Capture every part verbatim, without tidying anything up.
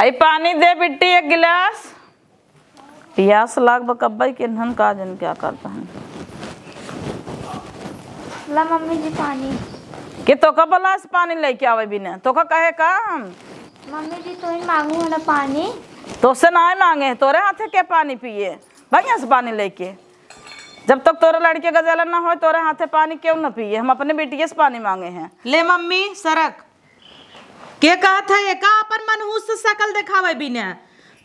आई पानी दे बिट्टी एक गिलास। पियास लाग बा कब्बई के, इन्हन का जन क्या करता है। ला मम्मी जी पानी। कि तोका बोला से पानी लेके आवे बिना, तोका कहे का हम? मम्मी जी तो ही मांगू है ना पानी। तोसे ना मांगे, तोरे हाथे के पानी पिए, बढ़िया से पानी लेके। जब तक तोरे लड़के का जलन ना होए, तोरे हाथे पानी क्यों ना पिए? हम अपने बिटिये से पानी मांगे हैं। ले मम्मी, सरक। के कहत है, एका अपन मनहूस से शकल देखावे बिना?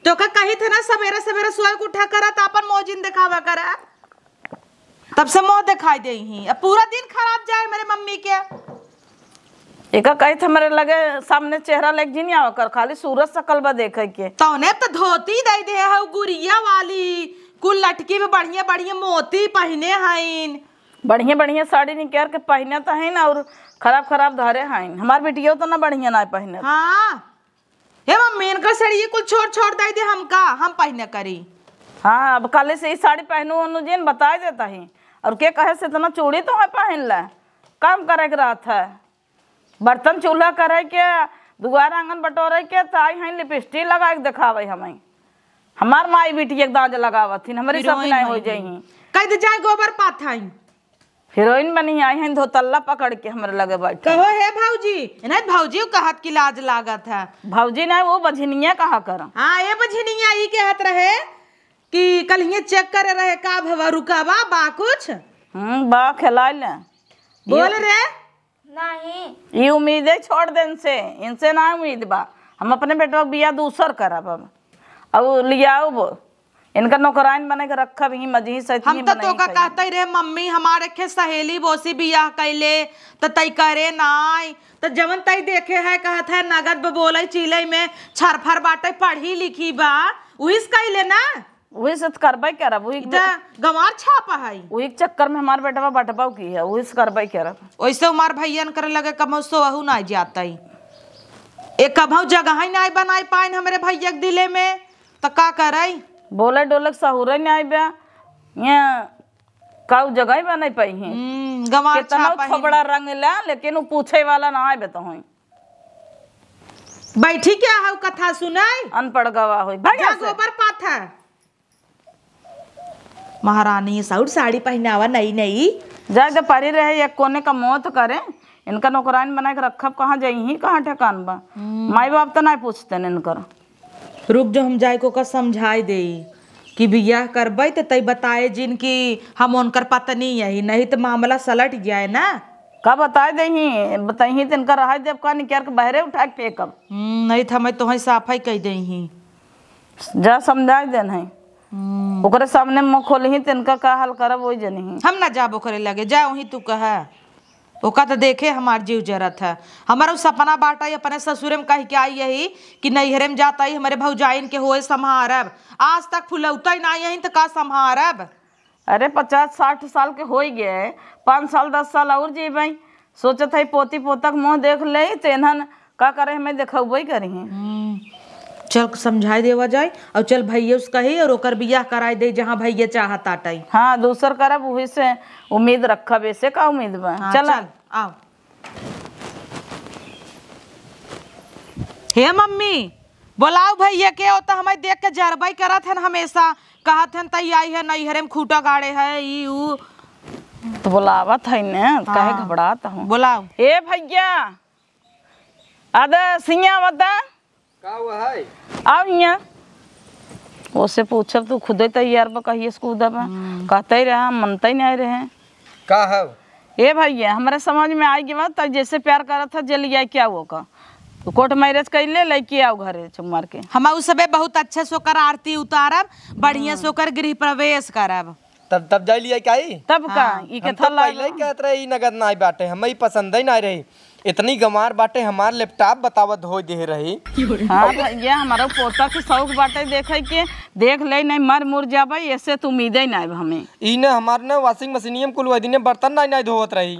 तोका कही थे ना, सबेरे सबेरे सोए के उठा करा, त अपन मोजिन देखावा करा। तब से मुँह देखाई देइहीं। अब पूरा दिन खराब जाए मेरे मम्मी के। एका कही थे, हमरे लगे सामने चेहरा लेके जिन आवा कर, खाली सूरत शकल बा देखे के। तौने त धोती दे दे हउ गुरिया वाली, कुल लटकी में बढ़िया बढ़िया मोती पहिने हइन। बढ़िया बढ़िया साड़ी निकाल के पहिनत हइन और खराब खराब धरे हइन। हमार बिटियो तो ना बढ़िया ना पहिनत। हाँ। हे मम्मी, इनकर साड़ी ये कुल छोड़ छोड़ दे दे हमका, हम पहिने करी। हाँ, अब काले से ई साड़ी पहनू ओनू जिन बताए देता ही। और के कहे से इतना चूड़ी तो है पहन ले, काम करे के रहत है, बर्तन चूल्हा करे के, दुआर आंगन बटोरे के, त आई हैं लिपस्टिक लगाए के देखावे हमें। हमार माई बेटी एक दांज लगावत हिन, हमरी सब हीरोइन नहीं हो हई। जाई। कह दे जाए गोबर पाथाई। हीरोइन बनी आई हैं, धोतल्ला पकड़ के हमरे लगे बैठे। कहो, "हे भौजी।" नहीं, भौजी कहत की लाज लागत है। भौजी नहीं, वो बझनिया कहा करम। हाँ, ये बझनिया ई कहत रहे कि कल हिये चेक करे रहे, का भवा, रुकावा, बा कुछ? हम्म, बा, खिलाए ले। बोल ये रे। नहीं। ई उम्मीदे छोड़ दे इनसे, इनसे ना उम्मीद बा। हम अपने बेटवा के बियाह दूसर करब अब। अब लियाउब, इनका नौकराइन बने के रखब, ही मजही से हम इतनी तो बनाई तोका खाई। कहते ही रहे, "मम्मी, हमारे खे सहेली बोसी बियाह कैले, त तई करे नाई, त जवन तई देखे है, कहत है, नगद ब-, बोलई चिलई में छरफर बाटे, पढ़ी लिखी बा, उहिस कैले ना।" उही से त करबे करब, उही इ त गंवार छापा है। उही के चक्कर में हमार बेटवा बटबा की है, उही से करबे करब। वैसे हमार भैयन करे लगे कमो सोहू ना जाता ही। एक कभौ जगह ही ना बनाए पाइन हमरे भैया के दिले में, त का करई? बोले डोले के सहूरे ना आइबे। ये काऊ जगह ही बना पाई है। हम्म, गंवार केतना छापा है। थोबड़ा रंग ला, लेकिन वो पूछे वाला ना आइबे तो होई। बैठी क्या है कथा सुनाई? अनपढ़ गवा होई। भाग जा यहाँ से। गोबर पाथा। महारानी साउर साड़ी पहनावा नई नई। जाए तो परी रहे, एक कोने का मौत करे, इनका नौकराइन बना के रखब, कहाँ जाई ही, कहाँ ठेकान बा? हम्म। माई बाप तो नहीं पूछते न इनकर। रुक जो, हम जाए को का समझाई देई कि बियाह करबई त तई बताए जिन कि हम उनकर पत्नी यही, नहीं तो मामला सलट जाए ना। का बताए देही, बताइही त इनका रहाई देब का, निकाल के बहरे उठा के फेंकब। हम्म, नहीं त हमें तोहई साफाई कह देही। जा समझाई देन है। हम्म। ओकरे सामने मुँह खोलही त इनका का हाल करब, वही जनही। हम ना जाब ओकरे लगे, जा वहीं तू कहा। ओका त देखे हमार जीव जरत है। हमार उ सपना बाटा, अपने ससुरे में कह के आई यही कि नैहरे में जाता ही, हमरे भौजाइन के होए सम्हारब। आज तक फुलौता ही ना आई यही, त का सम्हारब? अरे, पचास साठ साल के होई गए, पाँच साल, दस साल और जीबई। सोचत है पोती पोता के मुँह देख ले, त इन्हन का करे, हमें देखउबे करिहें। हम्म, चल समझाई देवा जाए, और चल भैया उसका ही, और ओकर बियाह कराई दे, जहाँ भैया चाहत आटई। हाँ, दूसर करब, वही से उम्मीद रखब, ऐसे का उम्मीद बा? हाँ, चला। चल, आओ। हे मम्मी, बोलाओ भैया के, ओ त हमें देख के जरबई करत हन, हमेशा कहत हन, "तई आई है, नैहरे में खूंटा गाड़े है, ई ऊ।" तो बोलावत है ने, काहे हाँ। घबरात हूँ? बोलाओ। ए भैया, अदे सिया बता। का हुआ है? आओ हियाँ। ओसे पूछब, तू खुदे तैयार बा, कहिए से कूदा बा। हम्म। कहते ही रहा, हम मनते ही नहीं रहे। का हव? ए भैया, हमरे समझ में आई गवा, त जैसे प्यार करत है, जे लिया के आओ का। तू कोर्ट मैरिज कर ले, लेके आओ घरे चुम्मार के। हम उ सबे बहुत अच्छे से ओकर आरती उतारब, बढ़िया से हम्म। ओकर गृह प्रवेश करब। तब, तब जाई लिया के आई? तब का, हाँ। ई हम कथा तो पहले ही लागल। कहत रहे, ई नगद नाई बाटे, हमें ई पसंद ही नाई रही। इतनी गंवार बाटे, हमार लैपटॉप बतावत धोई दे रही। हाँ भैया, हमारा पोता के शौक बाटे देखे के, देख ले नहीं मर मुर जाबे, ऐसे तो उम्मीदे नहीं अब हमें। ई न हमार न वॉशिंग मशीनिये में कुल वही दिने बर्तन नहीं, नहीं धोवत रही।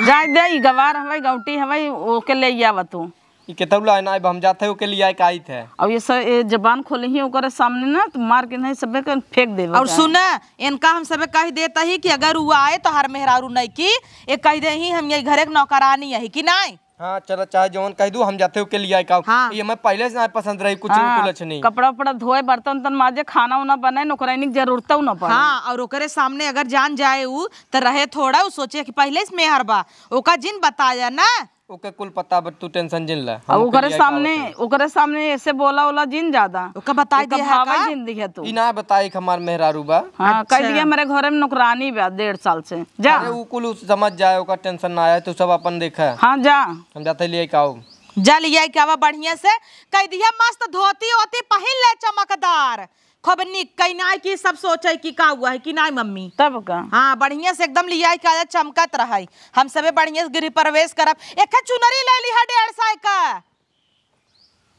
जाए दे, ई गंवार हवे, गौटी हवे, ओके ले आवा तू। ई केतौ लाए ना, अब हम जात है, ओके लियाए के आइत है। और ये सब, ये जबान खोले ही ओकरे सामने ना, तो मार के नहीं सबे के फेंक देबे और का। सुना, इनका हम सबे कह देता ही कि अगर वो आए तो हर मेहरारू नहीं की, ये कह दे ही हम ये घरे के नौकरानी है कि नहीं? हाँ, चला, चाहे जवन कह दू, हम जाते होके लियाई का। हाँ। ये मैं पहले से ना पसंद रही, कुछ हाँ, कुलछ नहीं। कपड़ा उपड़ा धोए, बर्तन उर्तन माजे, खाना उना बनाए, नौकरानी की जरूरत ना पड़े। हाँ, और ओकरे सामने अगर जान जाए उ, त रहे थोड़ा, उ सोचे कि पहले से मेहर बा, ओका जिन बताया ना। ओके कुल पता बा, तू tension जिन ले, अब हम ओकरे ओके लियाई का सामने, आवत है। ओकरे सामने ऐसे बोला ओला जिन ज्यादा। ओका बताई ओका दिया है भावे का? जिन दिया तू। ई ना बताई कि हमार मेहरारू बा। हाँ, कह अच्छा। दिया मेरे घरे में नौकरानी बा डेढ़ साल से। जा। अरे उ कुल उ समझ जाए, ओका tension ना आए, तू सब अपन देखा। हाँ, जा। हम जाते लिए का आऊ। जा लिया के आवा बढ़िया से, कह दिया मस्त धोती ओती पहिन ले चमकदार, खूब निक कई नाई की सब सोचे कि का हुआ है कि नाई मम्मी। तब का? हाँ, बढ़िया से एकदम लिया के आया चमकत रहे, हम सबे बढ़िया से गृह प्रवेश करब। एक चुनरी ले ली है डेढ़ सौ का।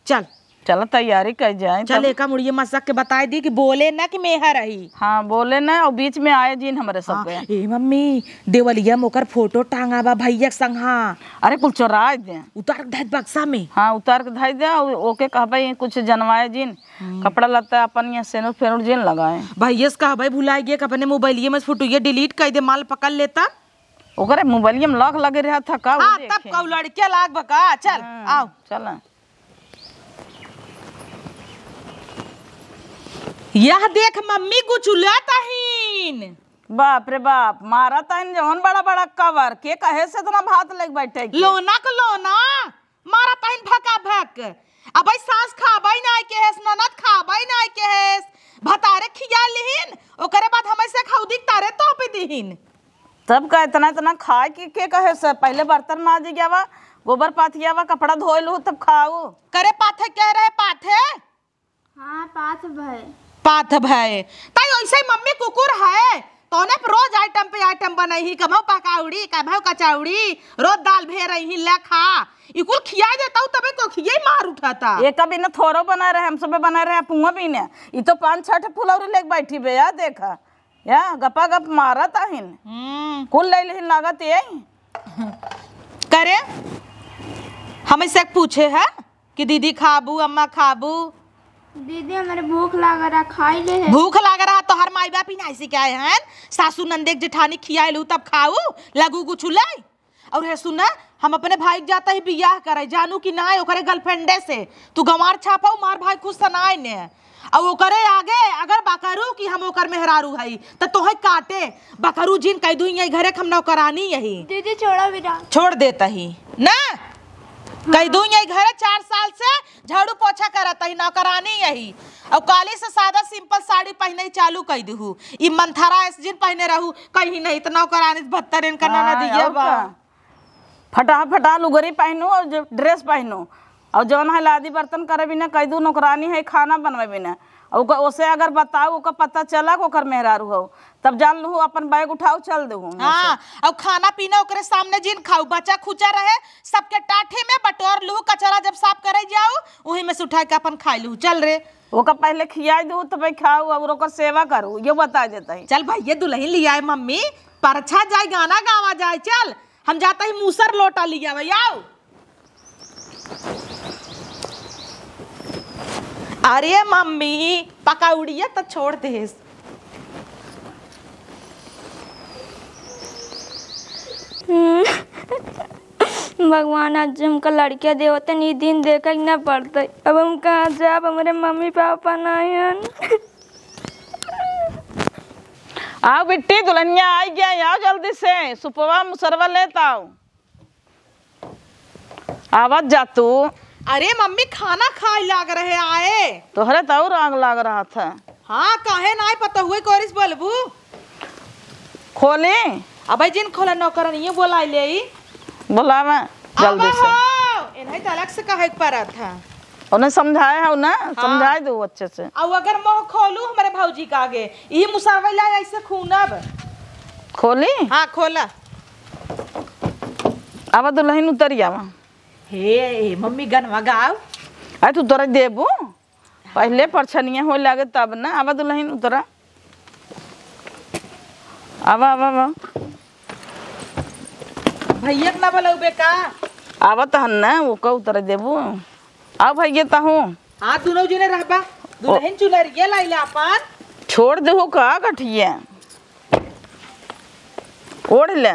चल। चल तैयारी कर जाए चल तब। एका मुड़िए मसक के बताए दी कि बोले ना कि मेहर रही। हाँ, बोले ना, और बीच में आए जिन हमरे हाँ, सबके। ए मम्मी, देवलिया में ओकर फोटो टांगा बा भैया के संग। हाँ। अरे कुल चोराए दे। उतार के धर बक्सा में। हाँ, उतार के धर दे, और ओके कहबे कुछ जनवाए जिन, हम्म। कपड़ा लत्ता अपन यहाँ सेनुर फेनुर जिन लगाए। भैया से कहबे भुलाए गए कि अपने मोबाइलिए में से फोटो ये delete कर दे, माल पकड़ लेता। ओकरे मोबाइलिया में lock लगे रहा था का, वो हाँ, देखे। तब कऊ लड़के लाग बका, चल, हाँ, आओ। चल। यह देख मम्मी गुचुलत अहिन। बाप रे बाप, मारत अहिन जवन बड़ा बड़ा कवर, के कहे से इतना भात लेके बैठे के? लोना क लोना, मारत अहिन भका भक। अबे सास खाबे नाई के हेस, ननद खाबे नाई के हेस, भतारे खिया लिहिन, ओकरे बाद हमें से खौदी के तारे तोप दिहिन। तब का इतना इतना खाए के, के कहे से? पहले बर्तन माजी गया बा, गोबर पाथी गया बा, कपड़ा धोए लू तब खाऊ। करे पाथे कह रहे पाथे? हाँ, पाथ भय। पाथ भय। ताई ओइसे ही मम्मी कुकुर है, तोने पे रोज item पे item बनई ही, कभौ पकौड़ी, कभौ कचौड़ी, रोज दाल भे रही ही, ले खा। ई कुल खिया देता हूँ, तबे को खिया ही मार उठाता। ये कभी न थोरो बना रहे, हम सबे बना रहे, पुआ भी न। ई तो पाँच छह ठे फुलौरी लेके बैठी बे, या देखा। या गपा गप मारत आहिन। हम्म। कुल ले लेहिन लागत ये। करे, हमें से पूछे है कि दीदी खाबू, अम्मा खाबू? दीदी, हमरे भूख लाग रहा, खाई ले है। भूख लाग रहा, तोहर माई बाप ही नहीं सिखाए हैं? सासू नंदे के जेठानी खियाए लू तब खाऊ, लगू कुछ ले। और है सुना, हम अपने भाई के जाता ही बियाह करे, जानू कि ना ओकरे girlfriend से। तू गंवार छापऊ, मार भाई खुश सनाए ने। और ओकरे आगे अगर बकरू कि हम ओकर मेहरारू हई, त तोहे काटे। बकरू जिन कह दू, यही घरे के हम नौकरानी यही। दीदी, छोड़ा बिना। छोड़ देता ही ना। कह दू, यही घरे चार साल से झाड़ू पोछा करत ही, नौकरानी यही। और काली से सादा simple साड़ी पहने चालू कह दू। ई मंथरा ऐस जिन पहने रहू, कहीं नहीं त नौकरानी से भत्तर इनका हाँ, ननदिया और बा। का? फटा फटा लुगरी पहनू और जो dress पहनू, और जौन है लादी बर्तन करे बिना कह दू नौकरानी है, खाना बनवे बिना। और ओकर, ओसे अगर बताऊ, ओकर पता चला कि ओकर मेहरारू हो, तब जान लू अपन bag उठाऊ चल दू। हाँ, और खाना पीना ओकरे सामने जिन खाऊ, बचा खुचा रहे, सबके टाठी में बटोर लू, कचरा जब साफ करे जाऊ, वही में से उठा के अपन खाई लू। चल रे। ओकर पहले खियाई दू, तब खाऊ और ओकर सेवा करू, ये बता देता है। चल भाई, ये दुल्हन लियाए मम्मी, परछा जाए, गाना गावा जाए, चल। हम जाता ही मूसर लोटा लियावे, आओ। अरे मम्मी, पकौड़िया त छोड़ देस। भगवान, आज हमका लड़किया देवतन, ई दिन देखे के ना पड़ते। अब हम कहाँ जाब, हमरे मम्मी पापा नाहीं हन। आओ बिट्टी, दुल्हनिया आई गया, आओ जल्दी से, सुपवा मुसरवा लेत आओ। आवत जा तू। अरे मम्मी, खाना खाए लाग रहे आए। तोहरे तो और आग लाग रहा था। हाँ, काहे ना आए पता हुए कोरिस बोलबू। खोली। अबे जिन खोला नौकरन ये बोला ले ई। बोलावा जल्दी से। हो, इन्हें तो अलग से कहे के पड़ा था। उन्हें समझाए हो ना, हाँ। समझाए दो अच्छे से। और अगर मुँह खोलू हमारे भौजी का आगे, यही मुसरवा ला ऐसे खूनब। खोली? हाँ, खोला। आवा दुल्हन उतरी आवा। हे, हे, मम्मी गनवा गाओ। अरे तू तोरा देबू? पहले परछनिया होए लागे तब ना। आवा दुल्हन उतरा। आवा, आवा, आवा। भैया के ना बोलौबे का? आवा तहन ना, वो का उतरे देबू। आओ भैया तहूँ। हाँ, दोनों जने रहबा। दुल्हन चुनरिया लाइला अपन। छोड़ देहू का गठिया? ओढ़ ले।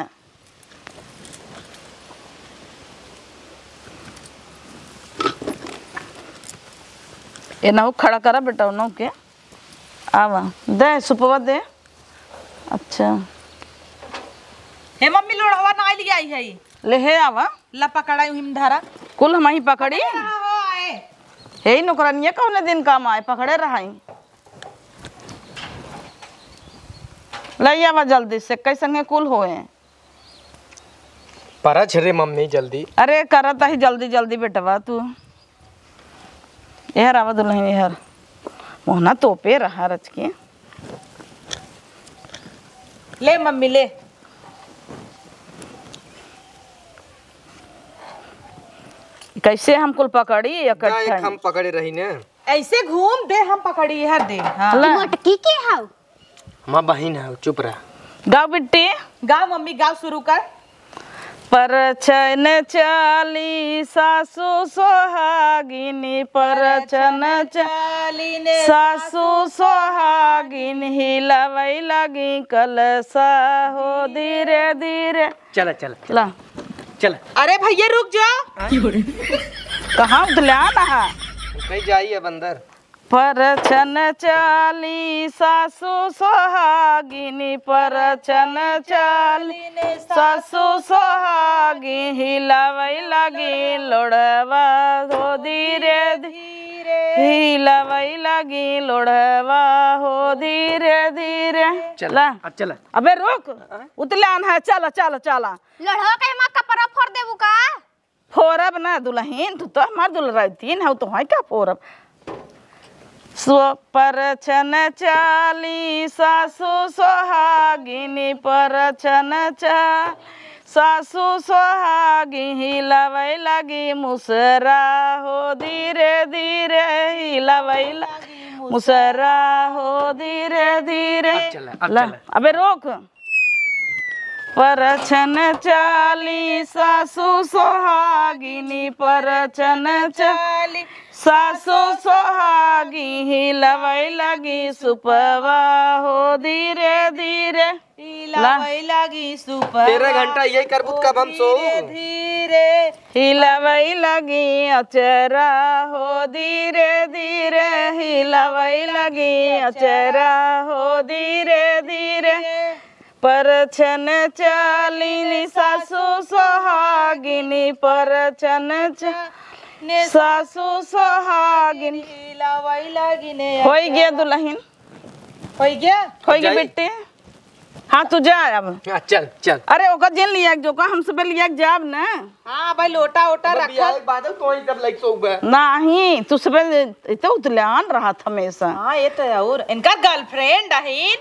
एनहु खड़ा करा बेटा, उनहु के। आवा, दे, सुपवा दे। अच्छा। हे मम्मी, लोढ़वा नाई लियाई है। ले हे आवा। ला पकड़ाई, उहिम धरा। कुल हमहीं पकड़ी। पकड़े रहा हो, आए। हे नौकरानिया कौने दिन काम आए, पकड़े रहाई। ले आवा जल्दी से, कैसन है कुल होए। परछ रे मम्मी, जल्दी। अरे, करत ही जल्दी, जल्दी बेटवा तू। एहर आवा दुलहिन, एहर। मोहना तोपे रहा रच के। ले मम्मी, ले। कैसे हम कुल पकड़ी जा, एक इकट्ठा? हम पकड़े रही ने। ऐसे घूम दे, हम पकड़ी, एहर दे। हाँ। ला। मोटकी के हौ? हमार बहिन है, चुप रह। गाओ बिट्टी। गाओ मम्मी, गाओ, शुरू कर। परछन चाली सासु सोहागिनी, परछन चाली ने सासु सोहागिन, हिलवै लगी कलसा हो धीरे धीरे। चला, चला, चला। ला। चला। अरे भैया, रुक जा। कहाँ उतले आना है? कहीं जाई अब अंदर। परछन चाली सासु सोहागिनी, परछन चाली सासु सोहागिन, हिलवै लगी लोढ़वा हो धीरे धीरे, हिलवै लगी लोढ़वा हो धीरे धीरे। चला, ला। अब चला। अबे रुक, उतले आन है, चला, चला, चला। लोढ़वा के हमार कपड़ा फोड़ देबू का? फोरब ना दुलहिन, तू तो हमार दुलराइतीन हौ, तोहई का फोरब? सो परछन चाली सासु सोहागिनी, परछन चा-, सासु सोहागिन, हिलवै लगी मुसरा हो धीरे धीरे, हिलवै लगी मुसरा हो धीरे धीरे। अब चला, अब ला, चला। अबे रोक। परछन चाली सासु सोहागिनी, परछन चाली सासु सोहागी, हिलवै लगी सुपवा हो धीरे धीरे। हिलवै लगी सुपवा तेरह घंटा यही करबू त कब हम सोऊ? धीरे धीरे। हिलवै लगी अचरा हो धीरे धीरे, हिलवै लगी अचरा हो धीरे धीरे। परछन चालिनी सासु सोहागिनी, परछन चा-, सासु सोहागिनी। होई गया दुलहिन। होई गया? होई गया जाई। बिट्टी। हाँ, तू जा अब। हाँ, चल, चल। अरे, ओकर जिन लिया जो का, हम सबे लिया जाब ना। हाँ, भाई, लोटा ओटा अब रखा। बियाह के बाद तो ही सब लाइक सो हुआ। नहीं, तू सबे इतने उतल्यान रहत हमेशा। हाँ, ये तो है। और इनका गर्लफ्रेंड अहिन।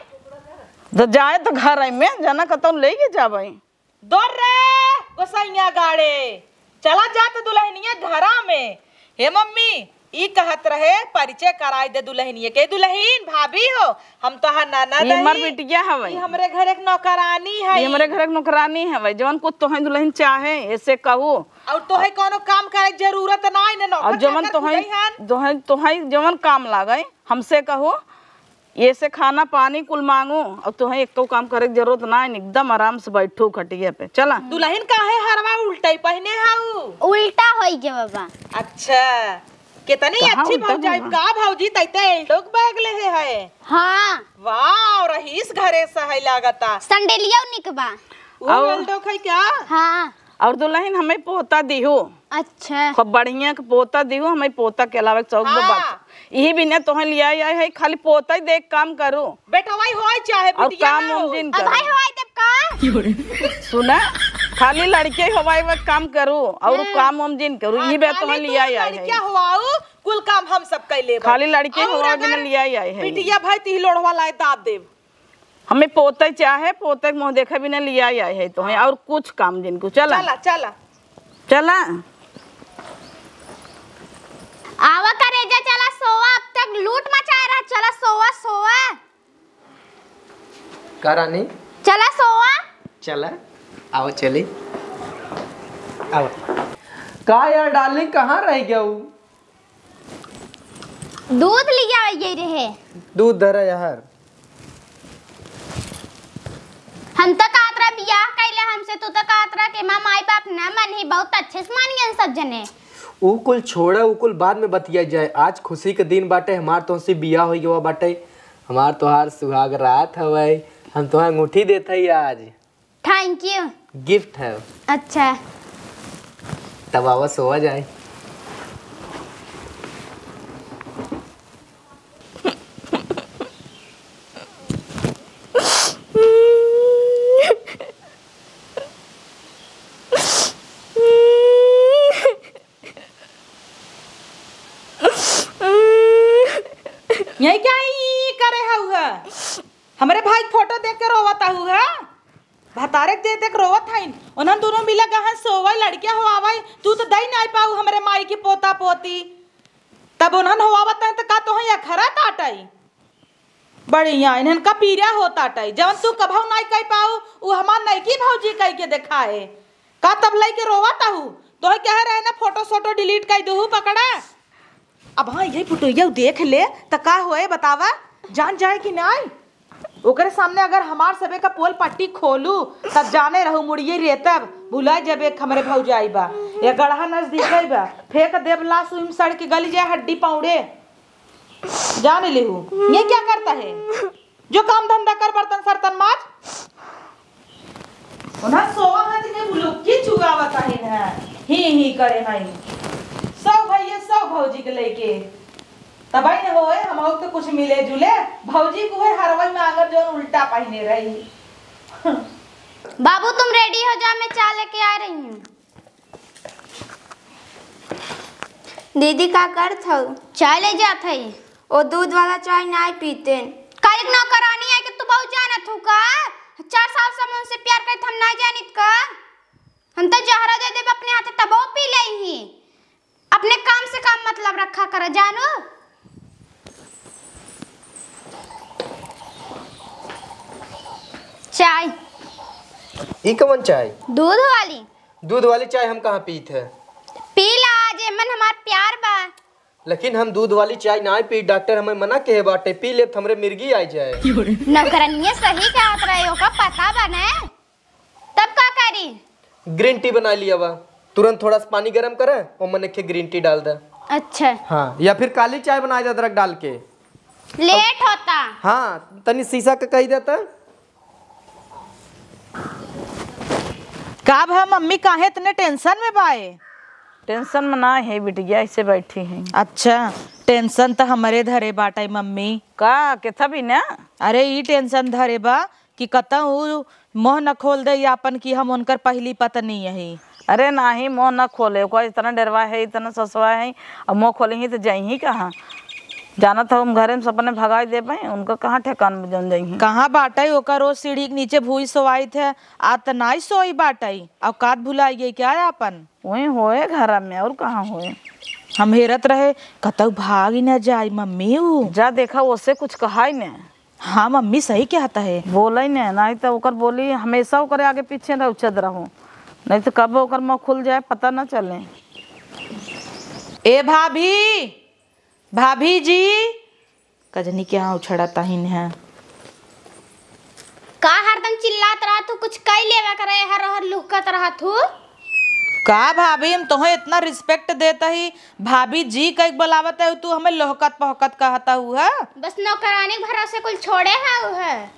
तो जाए तो घर आई में, जना कतौ लेके जाबे। दौड़ रे, गोसैया गाड़े। चला जात दुलहिनिया घरा में। हे मम्मी, ई कहत रहे, परिचय कराई दे दुलहिनिया के। दुलहिन, भाभी हो, हम तोहार ननद हई। हमर बिटिया हवै। ई हमरे घर एक नौकरानी है। ई हमरे घर एक नौकरानी हवै। जवन कुछ तोहई दुलहिन चाहे, ऐसे कहू। और तोहई कोनो काम करे के जरूरत ना है, नौकर और जवन चाकर तोहई, खुदै हन। तोहई, तोहई जवन काम लागे, हमसे कहू। ये से खाना पानी कुल मांगू, अब तोहे एको काम करे के जरूरत ना है, एकदम आराम से बैठू खटिया पे। चला। दुलहिन काहे हरवा उल्टा ही पहिने हऊ? उल्टा होई गे बाबा। अच्छा, कितनी कहाँ अच्छी उल्टा भौजाई भगवान? का भौजी, तैते एल्डोक बैग ले है। हाँ। वाह, रहीस घरे से है लागता। संडेलिया निकबा। वो और एल्डोक है क्या? हाँ। और दुलहिन हमें पोता दिहू। अच्छा। खूब बढ़िया के पोता दिहू, हमें पोता के अलावा एक चौक दो हाँ। बात। यही बिना तोहे लिया आई है, खाली पोता ही देख काम करू। बेटवाई होए चाहे और बिटिया काम ना उम होए। जिन अब करू। भाई होए तब का? सुना, खाली लड़के होवाई वक्त काम करू और हाँ। काम उम जिन करू। हाँ, यही बे खाली तोहे लिया तू आई है। लड़किया होवाऊ, कुल काम हम सब कर लेबे। खाली लड़के और होवा अगर बिना लिया आई है। बिटिया भाई ती लोढ़वा लाए दाब देब। हमें पोते चाहे, पोते के मुँह देखे बिना लिया आई है तोहे, हाँ। और कुछ काम जिनको। चला। चला, चला। चला। आवा करेजा, चला सोवा, अब तक लूट मचाए रहा, चला सोवा, सोवा। का रानी? चला सोवा। चला, आओ चली। आओ। का यार डार्लिंग, कहाँ रह गया हूँ? दूध लिया ये रहे। दूध धरा यार। हम तो कहत रहा बियाह कैले हमसे, तू तो कहत रहा कि माँ माई बाप ना मन ही, बहुत अच्छे से मान गए सब जने। उ कुल छोड़ा, उ कुल बाद में बतिया जाए। आज खुशी के दिन बाटे, हमार तोहसे बियाह होइ गवा बाटे, हमार तोहार सुहाग रात हवै। हम तोहार अंगूठी देत हई आज। Thank you। Gift है। अच्छा। तब आवा सोवा जाए। यही क्या ई करे हऊ है? हमरे भाई के फोटो देख के रोवत हऊ है? भतारे के देख देख रोवत हईन। उन्हन दुनो मिला गहन सोवई, लड़किया होवावई, तू तो दई नाई पाऊ हमरे माई के पोता पोती। तब उन्हन होवावत हईन त का तोहई अखरत आटई? बढ़िया, इन्हन का पीरा होत आटई। जवन तू कभऊ नाई कई पाऊ, उ हमार नईकी भौजी कई के देखाए। का तब लई के रोवत हऊ? तोहे कहे रहे ना फोटो सोटो delete कई दुहू पकड़ा। अब हाँ, यही पुटोइया देख ले, त का होए बतावा? जान जाए कि नाई? ओकरे सामने अगर हमार सबे का पोल पट्टी खोलू, तब जाने रहू मुड़िए रेतब, भुलाए जबे हमरे भौजाई बा। या गढ़ा नजदीक बा, फेंक देब लाश उहिम सड़ के गली जाए हड्डी पाउड़े। जान लिहू, ये क्या करता है? जो काम धंधा कर, बर्तन सर्तन माज। उन्हा सोवा हाथ के बुलुक्की चुगावत आहिन है, ही ही करे हई। सौ भैये सौ भौजी के लेके। तब न होए, हम तो कुछ मिले जुले, भौजी को है हरवई में आंगर जौन उल्टा पहिने रही। बाबू, तुम ready हो जाओ, मैं चाय लेके आ रही हूँ। दीदी, का करत हऊ? चाय ले जात हई। ओ दूध वाला चाय नाई पीते। कालिक नौकरानी है कि तू बहुत जानत हऊ का? चार साल से हम उनसे प्यार करत, हम नाई जानित का? हम तो जहरा दे देब अपने हाथे, तबो पी लेही। अपने काम से काम मतलब रखा करा, जानू। चाय। ई कवन चाय? दूध वाली। दूध वाली चाय हम कहाँ पीत है? पी ला, आज एमन हमार प्यार बा। लेकिन हम दूध वाली चाय नाय पी, डॉक्टर हमें मना केहे बाटे, पी लेब त हमरे मिर्गी आइ जाए। नौकरनिया सही कहत रहे, ओका पता बा ने। तब का करी? Green tea बनाइ लिया बा, तुरंत थोड़ा सा पानी गरम करे, ओमन एक green tea डाल दे। अच्छा। हाँ, या फिर काली चाय बनाइ दे अदरक डाल के। Late होता। हाँ, तनी शीशा के कहि देता। का भा मम्मी, काहे इतने tension में बाए? Tension में ना है बिटिया, ऐसे बैठी हैं। अच्छा, tension त हमरे धरे बाटे मम्मी। का, केथा भी ना? अरे, ई tension धरे बा कि कतहूँ मुँह न खोल दे आपन कि हम उनकर पहली पत्नी हई। अरे नाही, मुँह न खोले, ओकर इतना डेरवा है, इतना ससुआ है, अब मुँह खोले ही त जइही कहाँ? जानत हो, हम घरे में से अपने भगाई देबे, उनका कहाँ ठेकान में जौन जइही। कहाँ बाटे, ओकर रोज सीढ़ी के नीचे भूई सोवाइत है, आ त नाई सोई बाटे, औकात भुलाइ गई क्या आपन? वही होए घर में, और कहाँ होए? हम हेरत रहे, कतौ भाग ही न जाई मम्मी ऊ। जा देखा, ओसे कुछ कहाई ने। हाँ मम्मी, सही कहत है। बोलइ ने, नाहीं त ओकर बोली हमेशा ओकरे आगे पीछे रउचत रहो, नाहीं त कब ओकर मुँह खुल जाए, पता न चले। ए भाभी, भाभी जी, कजनी के यहाँ उछड़त आहिन है। का हरदम चिल्लात रहत हू, कुछ कइ लेवा करे, हर हर लुहकत रहत हू। का भाभी, हम तोहे इतना respect देत ही, भाभी जी कहि के बोलावत है, तू हमें लोहकत पोहकत कहत हू है? बस नौकरानी के भरोसे कुल छोड़े हऊ है।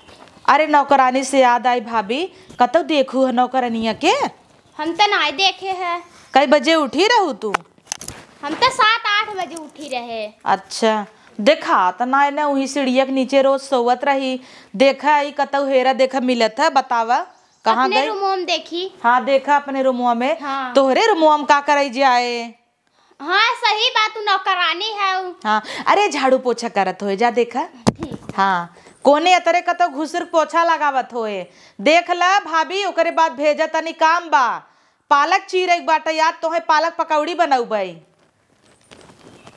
अरे नौकरानी से याद आई भाभी, कतौ देखू है नौकरानिया के? हम त नाय देखे है। कई बजे उठी रहू तू? हम त सात आठ बजे उठी रहे। अच्छा, देखा त नाय ना, उही सीढ़िया के नीचे रोज सोवत रही। देखा ई कतौ हेरा देखा मिलत है, बतावा। कहाँ अपने गई? रूमवा में देखी। हाँ, देखा अपने रूमवा में। हाँ। तोहरे रूमवा में का करइ जाए? हाँ, सही बात, तू नौकरानी हऊ। हाँ, अरे झाड़ू पोछा करत होए, जा देखा। ठीक। हाँ, कोने अतरे कतौ घुसुर पोछा लगावत होए। देख ला भाभी, ओकरे बाद भेजा तनी काम बा। पालक चीरे के बाटे याद, तोहे पालक पकौड़ी बनउबे।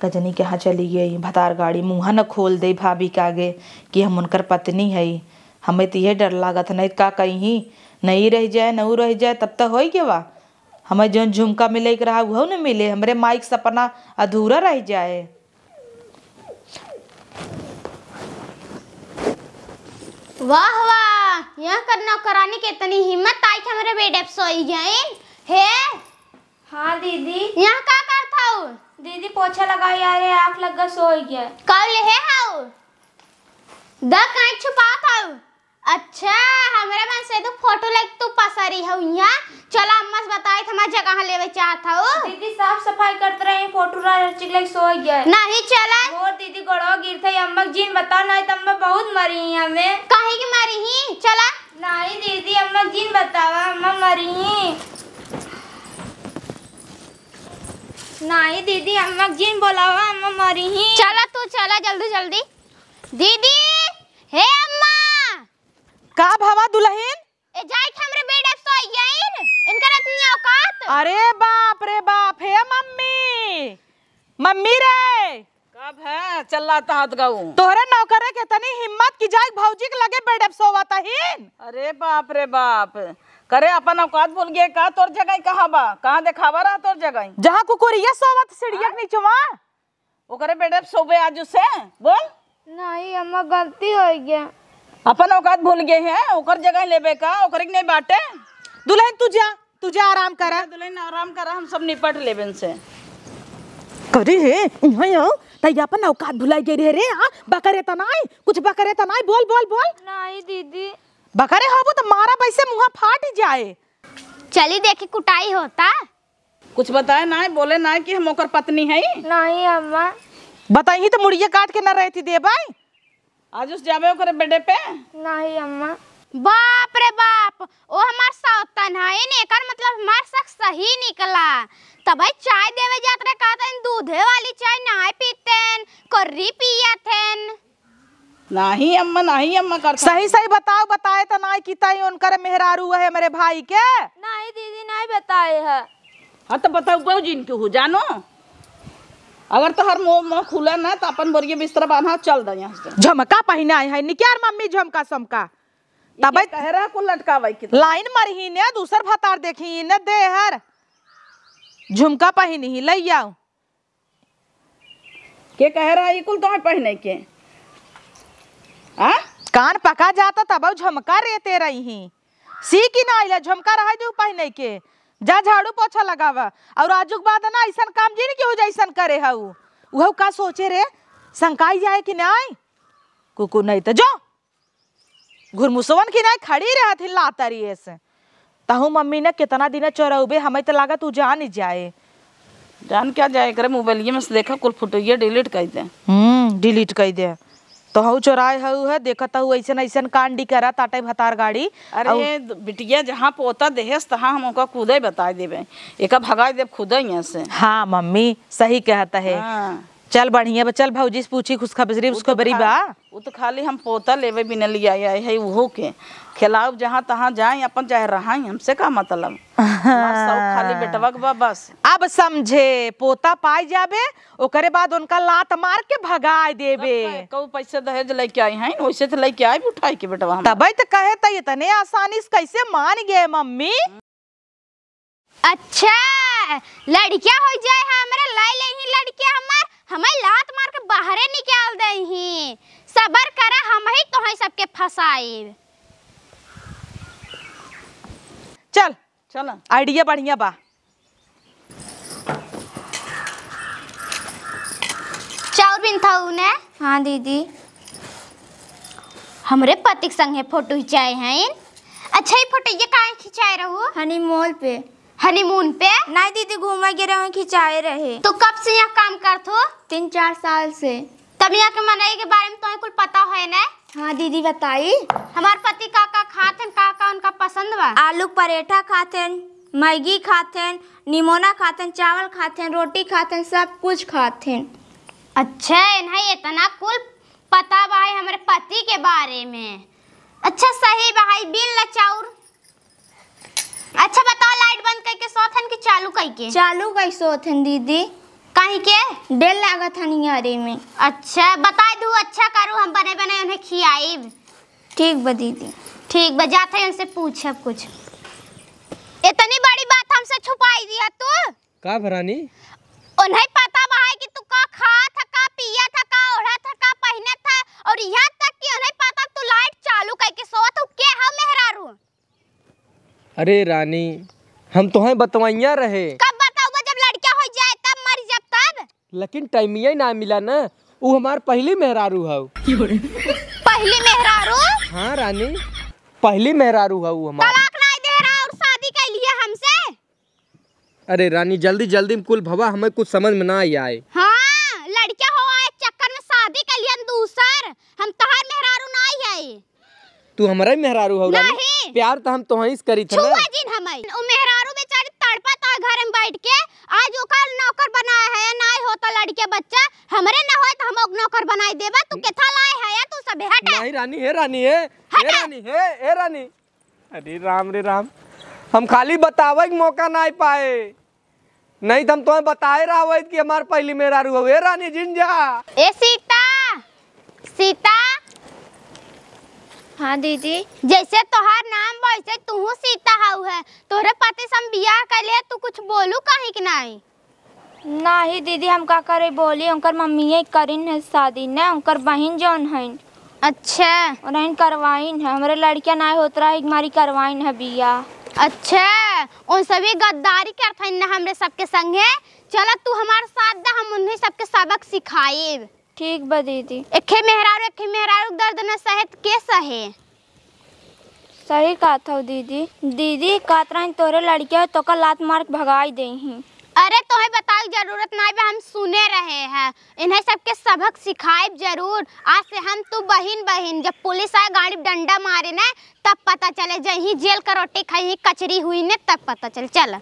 कजनी के यहाँ चली गई भतार गाड़ी, मुँह न खोल दे भाभी के आगे कि हम उनकर पत्नी हई। हमें त इहे डर लागत, नहीं त का कहीं, नहीं रह जाए, नऊ रह जाए, तब त होई के बा। हमें जौन झुमका मिले के रहा, उहो न मिले, हमरे माई के सपना अधूरा रह जाए। वाह वाह, यहाँ कर नौकरानी के इतनी हिम्मत आई कि हमरे बेड पे सोई गईन। हे, हाँ दीदी। यहाँ का करत हऊ? दीदी पोछा लगाई, अरे आँख लग गा, सोई गया। कब ले हे हऊ? द काहे छुपात हऊ? अच्छा, हमरे मन से तू फोटो लेके तू पसरी हऊ यहाँ। चला अम्मा से बताई, हमार जगह लेवे चाहत हऊ। दीदी साफ सफाई करत रही, फोटो रा चिक लेके सोई गया। नहीं चला। मोर दीदी गोड़वा गिरत है, अम्मा के जिन बता, नहीं तो अम्मा बहुत मरी ही हमें। काहे के मरी ही? चला। नहीं दीदी, अम्मा के जिन बतावा, अम्मा मरी ही। नहीं दीदी, अम्मा के जिन बोलावा, अम्मा मरी ही। चला तू, चला जल्दी जल्दी। दीदी, हे अम्मा। का भवा दुलहिन? ए जाई के हमरे बेड पे सोई गइन, इनकर इतनी औकात। अरे बाप रे बाप, हे मम्मी, मम्मी रे। का भा चल्ला तहत गऊ? तोहरे नौकरे के तनी हिम्मत कि जाई भौजी के लगे बेड पे सोवत हिन। अरे बाप रे बाप, करे अपन औकात भूल गए का? तोर जगह कहाँ बा? कहाँ देखावा रहा तोर जगह? जहाँ कुकुरिया सोवत सीढ़िया के नीचवा। ओकरे बेडे पे सोबे आजू से, बोल। नहीं अम्मा, गलती होइ गया। अपन औकात भूल गए हैं, ओकर जगह लेबे का, ओकरे के नहीं बाटे। दुलहिन तू जा, तू जा आराम करा। दुलहिन आराम करा, हम सब निपट लेबे इनसे। करे हे, इहाँ आओ, तई अपन औकात भुलाई गई रहे रे, आ, बकरे त नाई, कुछ बकरे त नाई, बोल, बोल, बोल। नहीं दीदी। बकरे होबो त मारा वैसे मुँहा फाट जाए। चली देखी कुटाई होता। कुछ बताए नाई, बोले नाई कि हम ओकर पत्नी हई। नहीं अम्मा। बताई ही तो मुड़िया काट के न रहती देबई। आज उस जाबे ओकरे बेडे पे। नहीं अम्मा। बाप रे बाप, ओ हमार सौतन हईन, एकर मतलब हमार शक सही निकला। तबई चाय देवे जात रहे, कहत हईन दूधे वाली चाय नाई पीतेन, कर्री पियत हईन। नाही अम्मा, नाही अम्मा करत। सही सही बताओ, बताए त नाही कि तई उनकर मेहरारू है मेरे भाई के? नाही दीदी, नाही बताए है। हाँ तो बताओ, बहु जिन के हो जानो, अगर तोहर मुँह, मुँह खुला ना तो अपन बोरिया बिस्तरा बांधा, चल दे यहाँ से। झमका पहिनाए है, निक्यार मम्मी झमका समका। तबे कह रहा कुल लटकावे के तो। लाइन मरही ने, दूसर भतार देखी ने देहर। झुमका पहिनी ही, लई आओ। के कहे रहा ई कुल तोहर पहिने के? आ? कान पका जाता तब झमका रेते रही ही। सी की ना आइला, झमका रहे दू पहिने के। जा झाड़ू पोछा लगावा। और आजुक बाद ना ऐसन काम जिन केहू जैसन करे हऊ। उहऊ का सोचे रे, संकाई जाए कि नाई? कुकु नहीं तो जो। घुरमुसवन की नाई खड़ी रहत ही लातरी ऐसे। तहु मम्मी ने कितना दिन चोरउबे, हमें तो लागत उ जान ही जाए। जान क्या जाए, एकरे मोबाइलिए में से देखा, कुल फोटोइया डिलीट कर दे। हम्म, डिलीट कर दे। तो हऊ चोराए हऊ है, देखत हऊ ऐसन ऐसन कांड करा ताटे भतार गाड़ी। अरे अउ ये द-, बिटिया जहाँ पोता देहेस तहाँ हम ओका खुदे बताए देबे, एका भगाए देब खुदे यहाँ से। हाँ मम्मी, सही कहत है। हाँ। चल बढ़िया बा, चल भौजी से पूछी खुशखबरी, उ तो खुशखबरी खा-, बा। उ तो खाली हम पोता लेवे बिना लिया आए है, उहो के खिलाऊ जहाँ तहाँ जाए अपन चाहे रहाई, हमसे का मतलब। हमार शौक खाली बेटवा के बा बस। अब समझे, पोता पाई जाबे, ओकरे बाद उनका लात मार के भगाए देबे। तब का, कहू पैसे दहेज लेके आई हैं, वैसे तो लेके आए उठाई के बेटवा हम। तबे तो कहे त इतने आसानी से कैसे मान गए मम्मी। अच्छा, लड़किया हो जाए हमरे, लाई ले ही लड़किया हमार, हमें लात मार के बाहरे निकाल दे ही। सबर करा, हम ही तोहे सबके फंसाइब। चल। चल। आइडिया बढ़िया बा। चाउर बिनथऊ ने? हाँ दीदी। हमरे पति के संगे फोटो खिंचाए हैं। अच्छा, ये फोटो ये काहे खिंचाए रहू? हनीमून पे। हनीमून पे? नहीं दीदी, घूमे गे रहे, खिंचाए रहे। तो कब से यहाँ काम करत हो? तीन चार साल से। तब यहाँ के मनई के बारे में तोहे कुल पता है ना? हाँ दीदी, बताई। हमार पति का का खात हैं, का का उनका पसंद बा? आलू परेठा खात हैं, मैगी खात हैं, निमोना खात हैं, चावल खात हैं, रोटी खात हैं, सब कुछ खात हैं। अच्छा, इन्हें इतना कुल पता बा है हमरे पति के बारे में। अच्छा, सही बा, है बिन ला चाउर। अच्छा बताओ, लाइट बंद करके सोत हन कि चालू करके? चालू कई सोत हन दीदी। काहे के? डर लागत हन यारे में। अच्छा, बताए दू, अच्छा करू, हम बने बने उन्हें खियाइब। ठीक बा दीदी। ठीक बा, जात है उनसे पूछब कुछ। इतनी बड़ी बात हमसे छुपाई दिया तू? का भरानी? उन्हें पता बा है कि तू का खात ह, का पियत ह, का ओढ़त ह, का पहिनत ह, और यहाँ तक कि उन्हें पता तू लाइट चालू करके सोत हो, के हव मेहरारू? अरे रानी, हम तोहें बतवैया रहे। कब बताऊबा? जब लड़का हो जाए तब, मर जब तब। लेकिन टाइमिया ही ना मिला ना। उ हमार पहली मेहरारू हऊ। पहली मेहरारू? हाँ रानी, पहली मेहरारू हऊ हमार। तलाक नाई दे रहा और शादी कर लिया हमसे? अरे रानी, जल्दी जल्दी में कुल भवा, हमें कुछ समझ में ना आए। हाँ, लड़के हो आए चक्कर में शादी कर लिया दूसर। हम तोहार मेहरारू नाई है। तू हमरा ही मेहरारू हऊ रानी। नहीं। प्यार तो हम तोहई से करी थे ना। छुआ जिन हमें। उ मेहरारू बेचारी तड़पत है घर में बैठ के। आज ओकर नौकर बनाए है, नाई होता लड़के बच्चा, हमरे ना होए तो हम ओक नौकर बनाई देबा। तू केथा लाए है या तू सबे हटा। नहीं रानी, हे रानी, हे, हे हटा। रानी, हे, हे रानी। अरे राम रे राम, हम खाली बतावे के मौका नाई पाए। नहीं तो हम तोहे बताए रहवत कि हमार पहली मेहरारू हऊ। ए रानी जिन जा। ए सीता, सीता। हाँ दीदी। जैसे तोहार नाम बा, वैसे तूहू सीता हऊ है। तोहरे पति से हम बियाह कर लिए, तू कुछ बोलू काहे कि नाई? नाही दीदी, हम का करे बोली, उनकर मम्मिये करिन है शादी ने, उनकर बहिन जौन हईन। अच्छा। उन्हइन करवाइन है, हमरे लड़किया नाई होत रहा, एक मारी करवाइन है बियाह। अच्छा, उन सभी गद्दारी करत हईन ना हमरे सबके संगे। चला तू हमार साथ दा, हम उन्हीं सबके सबक सिखाएब। ठीक बा दीदी। एखे मेहरारू, एखे मेहरारू दर्द न सहे त के सहे? सही कहत हऊ दीदी। दीदी कहत रही तोरे लड़किया तोका लात मार के भगाई देही। अरे तोहे बतावे के जरूरत नाई बा, हम सुने रहे हैं। इन्हें सबके सबक सिखाएब जरूर। आज से हम तू बहिन बहिन, जब पुलिस आए गाड़ी में डंडा मारे न तब पता चले, जहीं जेल का रोटी खाई कचरी हुई न तब पता चले। चल।